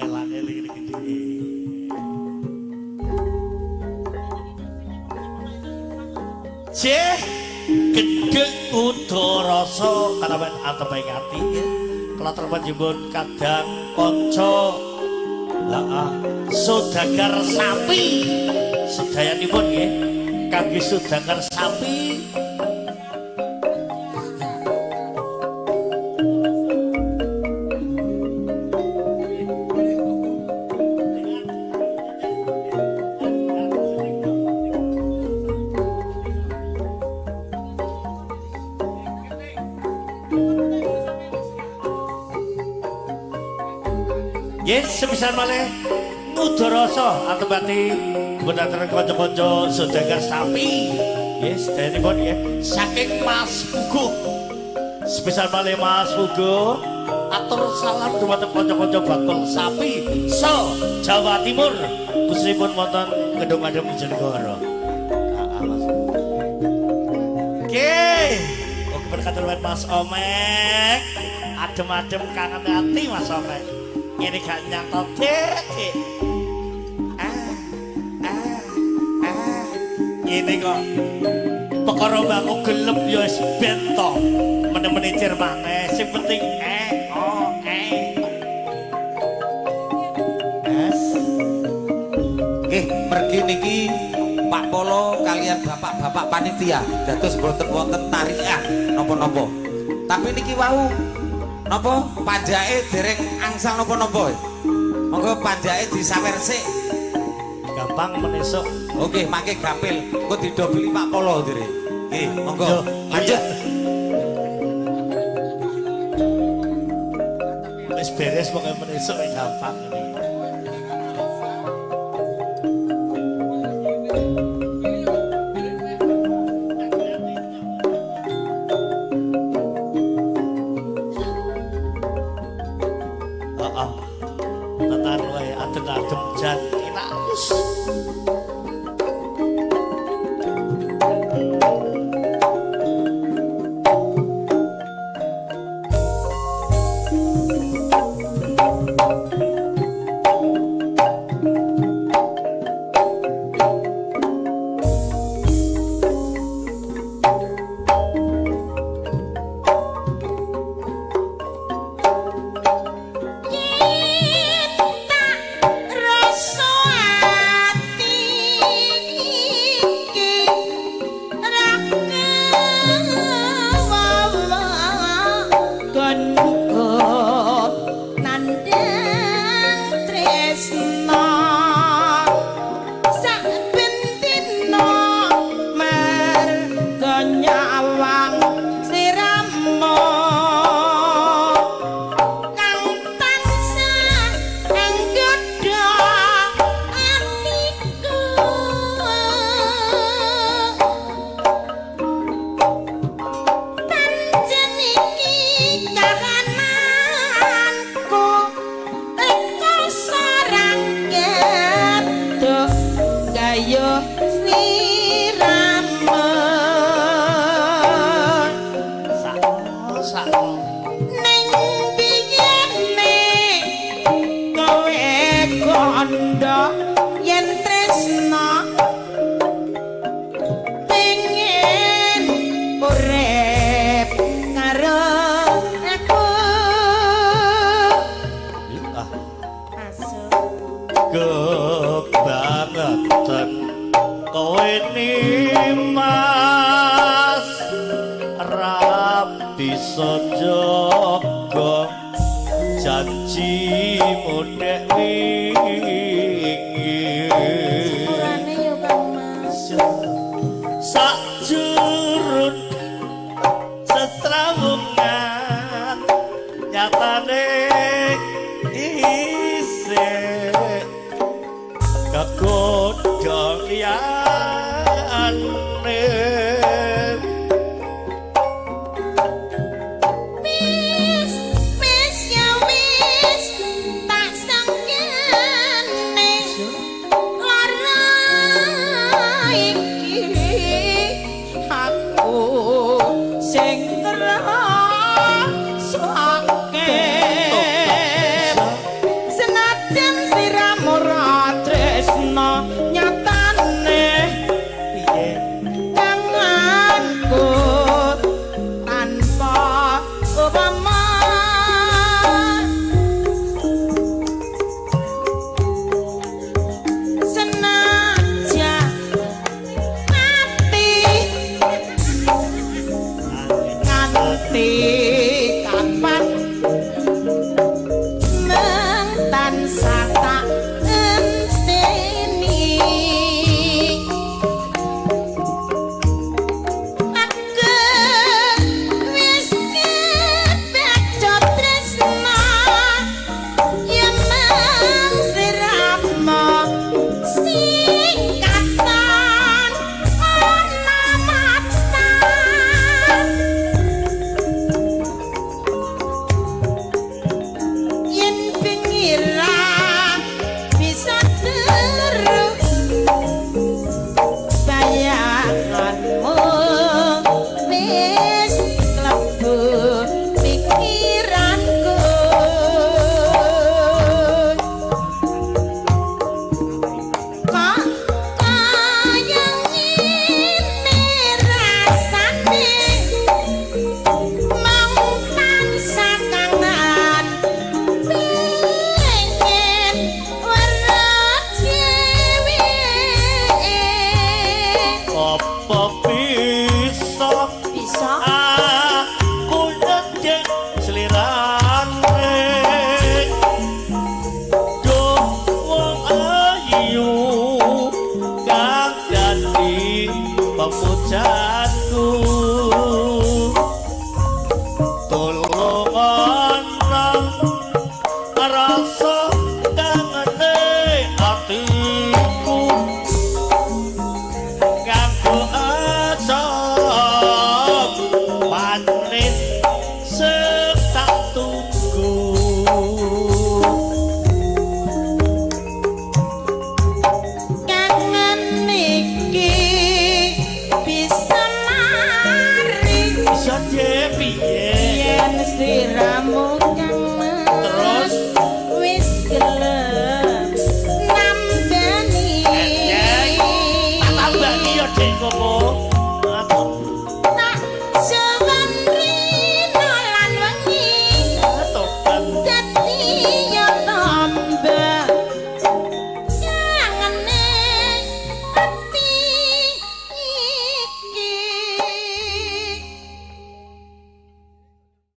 Angel-angel iki gede. Cih, gedhek uda rasa kalawan anteping ati nggih. Kala panjenengan kadang kanca heeh saudagar sapi sedayanipun nggih kangge saudagar sapi. Yes, sepisan malih ngudarasa antepati dhateng kanca-kanca saudagar sapi. Yes, sedayanipun nggih saking Mas Puguh. Sepisan malih Mas Puguh atur salam dumateng kanca-kanca bakul sapi se Jawa Timur khususipun wonten Gedung Adem Bojonegoro. Heeh, Mas. Oke. Oke berkat Mas Omek. Adem-adem kangen ati Mas Omek. Ini gak nyantol titik. Ah, ah, ah. Ini kok perkara mbakku gelem ya wis ben to. Menemeni cir maneh sing penting oh eh. Es. Nggih, mergi niki Pak Polo kalian bapak-bapak panitia dados boten wonten tarikan napa-napa. Tapi niki wau napa panjake dereng angsal napa-napa. Monggo panjake disawer sik. Gampang menesuk. Oke, mangke gampil. Engko didobeli Pak Polo dire. Nggih, monggo. Yo, Lanjut. Wis beres pokoke menesuk gampang ini. Heeh. Tenan wae adem-adem jan enak wis. Rasa ati iki ra kewawa nandhang tresna saben dina merga nyawang sliramu kang tansah nggodha atiku pancen iki kahananku rekoso rangkeduk gayuh sliramu. Sakno sakno. Ning biyene kowe kandha yen tresna pengen urip karo aku. Ah, Masuk. Kebangetan kowe Mas ra bisa jaga janjimu dek wingi. Sepurane yo Kang Mas. Sakjurun sesrawungan nyatane isih kegodha liyane.